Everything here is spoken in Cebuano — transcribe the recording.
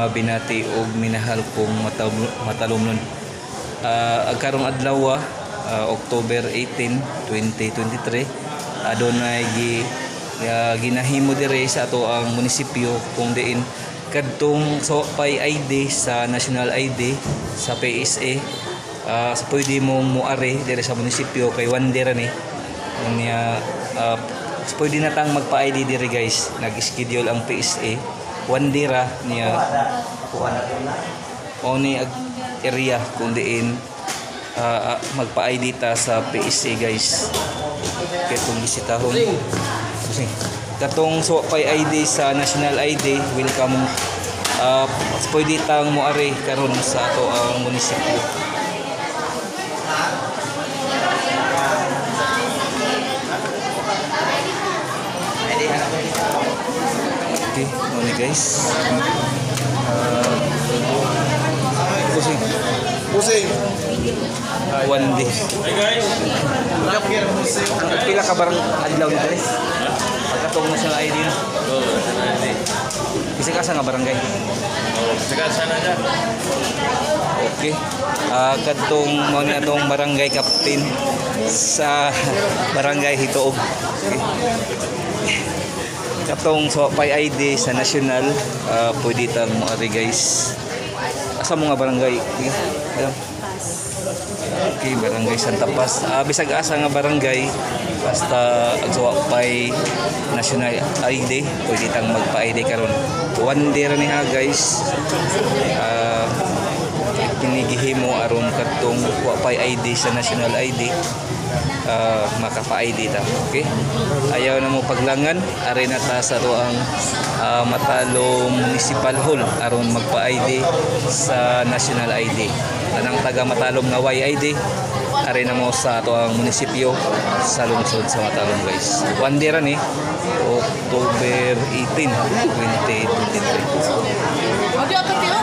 Mga binati og minahal kong matalomnon. Karong adlaw, October 18, 2023, adunay ginahimo dire sa ato ang munisipyo kung diin kadtong Sopay ID sa National ID sa PSA, sa pwede mong muari dire sa munisipyo kay one day ra ni. Unya, pwede na tang magpa-ID dire, guys. Nag-schedule ang PSA. One day ra niya. Mao ni ag area kung diin magpa-ID ta sa PSA, guys. Kay itong bisitahon. Pusing. Katong Sopay ID sa National ID, welcome. Pwede tang moari karon sa ato ang munisipyo. Okay, mao ni, guys. Pusing. Pusing. One day. Hey guys! Pila ka barang adlaw ni guys? Pagkatong national ID na. Oh, sana ni. Bisag asa nga barangay? Oh, saka sana dyan. Okay. Kadtong mao ni atong barangay captain sa Barangay Hituog. Okay. Katong Sopay ID sa national, pwede tang moari, guys. Asa mo nga barangay? Sige, alam. Okay, Barangay Santa Paz. Bisag asa nga barangay, basta ang Sopay National ID, pwede tang magpa-ID karon. One day ra ni ha, guys. Kinigihimo aron kadtong wa pay ID sa national ID, makapa-ID ta. Okay? Ayaw na mo paglangan, ari na ta sa ato ang Matalom Municipal Hall aron magpa-ID sa national ID. Anang taga Matalom nga YID, ari na mo sa ato ang munisipyo sa lungsod sa Matalom, guys. One day ra ni, October 18, 2023. Adi ato tiyo.